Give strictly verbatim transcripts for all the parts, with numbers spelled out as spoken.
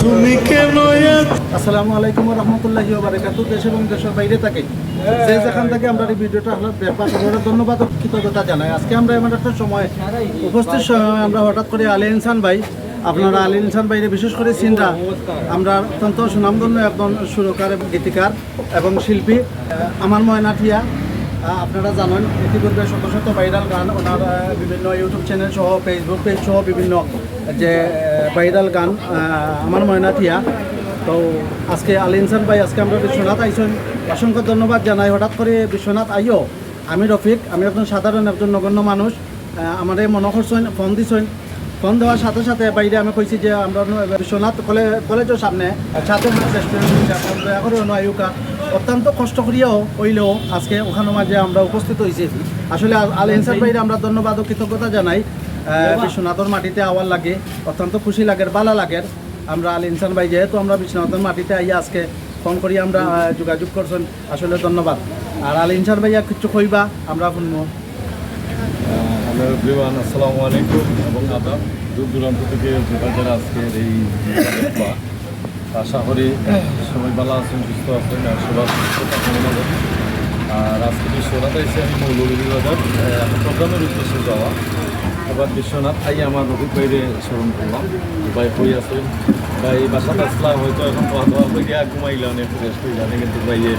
তুমি কেন এত আসসালামু আলাইকুম ওয়া রাহমাতুল্লাহি ওয়া বারাকাতুহু। দেশ এবং দেশের বাইরে থাকি যে যেখান থাকি আমরার এই ভিডিওটা হলো ব্যাপক ধন্যবাদ ও কৃতজ্ঞতা জানাই। আজকে আমরা এমন একটা সময় উপস্থিত সময় আমরা হঠাৎ করে আলী ইনসান ভাই, আপনারা আলী ইনসান ভাইরে বিশেষ করে চিনরা, আমরা অত্যন্ত সুনামধন্য একজন সুরকার এবং গীতিকার এবং শিল্পী। আহ, আমার ময়না টিয়া, আহ, আপনারা জানেন ইতিপূর্বে শত শত ভাইরাল গান ওনার, আহ, বিভিন্ন YouTube চ্যানেল সহ Facebook পেজ সহ বিভিন্ন যে, আহ, ভাইরাল গান, আহ, আমার ময়না টিয়া। তো আজকে আলী ইনসান ভাই আজকে আমরা বিশ্বনাথ আইছইন, অসংখ্য ধন্যবাদ জানাই। হঠাৎ করে বিশ্বনাথ আইও, আমি রফিক, আমি একজন সাধারণ একজন নগণ্য মানুষ। আহ, আমারে মনে করছইন, ফোন দিছইন। ফোন দেওয়ার সাথে সাথে বাইরে আমি কইছি যে আমরা নু-, বিশ্বনাথ কলে-, কলেজের সামনে ছাদের মাছ রেস্টুরেন্ট আছে, আপনারা দয়া করে অনো আইউক্কা। অত্যন্ত কষ্ট করিয়াও অইলেও আজকে ওখানো মাঝে আমরা উপস্থিত অইছি। আসলে আল-, আলী ইনসান ভাইরে আমরা ধন্যবাদ ও কৃতজ্ঞতা জানাই। আহ, বিশ্বনাথর মাটিতে আওয়ার লাগে অত্যন্ত খুশি লাগের, বালা লাগের। আমরা আলী ইনসান ভাই যেহেতু আমরা বিশ্বনাথর মাটিতে আইয়া আজকে ফোন করি আমরা, আহ, যোগাযোগ করছইন, আসলে ধন্যবাদ। আর আলী ইনসান ভাইয়া কিচ্ছু কইবা, আমরা শুনবো। আহ, হ্যালো এভরিওয়ান, আসসালামু আলাইকুম এবং আদাব। দূর দূরান্ত থেকে যারা যারা আজকের এই ভিডিওটা দেখবা, আশা করি সবাই ভালো আছেন, সুস্থ আছেন আর সবার সুস্থতা কামনা করি। আর আজকে বিশ্বনাথ আইছি আমি মৌলভীবাজার, আহ, একটা প্রোগ্রামের উদ্দেশ্যে যাওয়া। এবার বিশ্বনাথ আই আমার রফিক ভাইরে স্মরণ করলাম। ভাই কই আছে? ভাই বাসাত আসলা, হয়তো এখন খাওয়া দাওয়া করিয়া ঘুমাইলা, অনেক রেস্ট অইলা, কিন্তু ভাইয়ে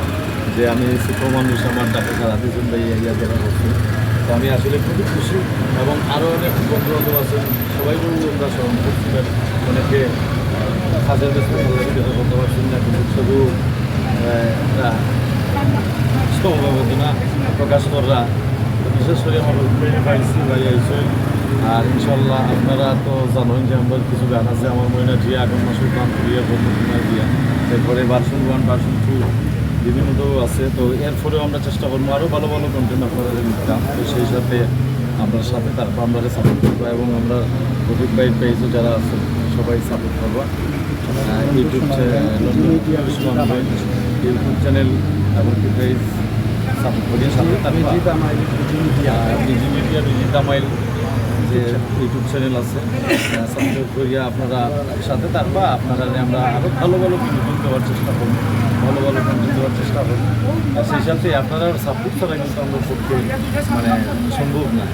যে আমি ছোট মানুষ, আমার ডাকে সারা দিয়েছেন ভাই, ইয়া দেখা করছে। তো আমি আসলে খুবই খুশি এবং আরও অনেক বন্ধু বান্ধব আছেন, সবাই বন্ধু আমরা স্মরণ করছি। অনেকে, আহ, কাজের ব্যস্ত, দেখা করতে পারছেন না, কিন্তু শুধু, আহ, একটা সমবেদনা প্রকাশ কররা। তো বিশেষ করে আমার ফ্রেন্ড পাইছি ভাই আইসই। আর ইনশাল্লাহ আপনারা তো জানেন যে আমার কিছু গান আছে, আমার ময়না টিয়া, আগমন মাসের গান করিয়া, বন্ধু দিয়া, এরপরে ভার্সন ওয়ান, ভার্সন টু বিভিন্ন তো আছে। তো এরপরেও আমরা চেষ্টা করবো আরও ভালো ভালো কন্টেন্ট আপনারা দিতাম। তো সেই সাথে আমরা সাথে তারপর আমরা সাপোর্ট করবো এবং আমরা রফিক ভাইয়ের পেজও যারা আছে সবাই সাপোর্ট করবো। আহ, YouTube চ্যা-, YouTube চ্যানেল এবং কি পেজ সাপোর্ট করিয়া সাথে থাকবা। বিজি তামাইল, বিজি মিডিয়া। আহ, বিজি মিডিয়া, বিজি তামাইল যে YouTube চ্যানেল আছে, আহ, সাবস্ক্রাইব করিয়া আপনারা সাথে থাকবা। আপনারা আমরা আরও ভালো ভালো কন্টেন্ট দেওয়ার চেষ্টা করবো, ভালো ভালো কন্টেন্ট দেওয়ার চেষ্টা করবো। আর সেই সাথে আপনারা সাপোর্ট ছাড়া কিন্তু আমরা করতে মানে সম্ভব না।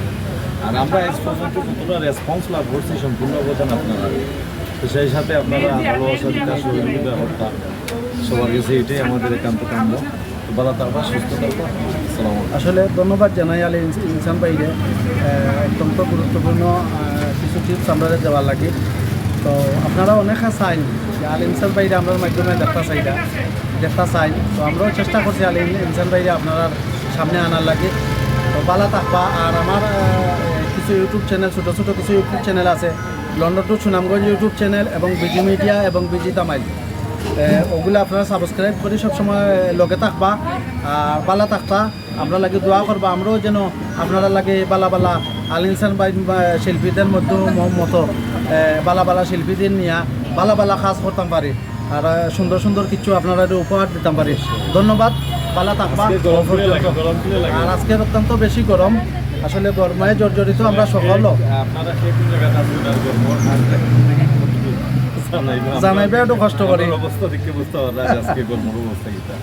আর আমরা আজ পর্যন্ত যতটা রেসপন্স লাভ করছি সম্পূর্ণ অবদান আপনারা। তো সেই সাথে আপনারা ভালোবাসা দিতা, সহযোগিতা করতা, সবার কাছে এটাই আমাদের একান্ত কাম্য। তো ভালো থাকবা, সুস্থ থাকবা। আসসালামু আলাইকুম। আসলে ধন্যবাদ জানাই আলী ইনস-, ইনসান ভাইরে, আহ, অত্যন্ত গুরুত্বপূর্ণ, আহ, কিছু টিপস আমরা দেওয়ার লাগি। তো আপনারা অনেকে চাইন যে আলী ইনসান ভাইরে আমরার মাধ্যমে দেখতা চাইরা, দেখতা চাইন। তো আমরাও চেষ্টা করছি আলী ইন-, ইনসান ভাইরে আপনারার সামনে আনার লাগি। তো ভালা থাকবা। আর আমার, আহ, কিছু YouTube চ্যানেল, ছোট ছোট কিছু YouTube চ্যানেল আছে, London two Sunamganj YouTube channel এবং বিজি মিডিয়া এবং বিজি তামাইল। এ, ওগুলা আপনারা সাবস্ক্রাইব করি সবসময় লগে থাকবা। আর ভালা থাকবা, আমরার লাগি দোয়া করবা। আমরাও যেন আপনারার লাগি ভালা ভালা আলী ইনসান ভাই, বা শিল্পীদের মধ্যে ম-, মতো, এ, ভালা ভালা শিল্পীদের নিয়া ভালা ভালা কাজ করতাম পারি। আর, এ, সুন্দর সুন্দর কিছু আপনারারে উপহার দিতাম পারি। ধন্যবাদ, ভালা থাকবা। আজকে গরম অ পর্যন্ত। লাগে, গরম লাগে। আর আজকের অত্যন্ত বেশি গরম, আসলে গরমে জর্জরিত আমরা সকল। আপনারা কে কোন জায়গাতে আছেন আর গরম? জানাইবা, আমরা জানাইবা একটু কষ্ট করি। আমার অবস্থা দেখে বুঝতে পাররা যে আজকে গরমের অবস্থা কিতা।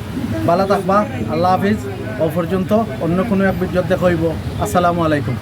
ভালা থাকবা, আল্লাহ হাফিজ। অ পর্যন্ত অন্য কোনো এক ভিডিওত দেখা অইবো। আসসালামু আলাইকুম।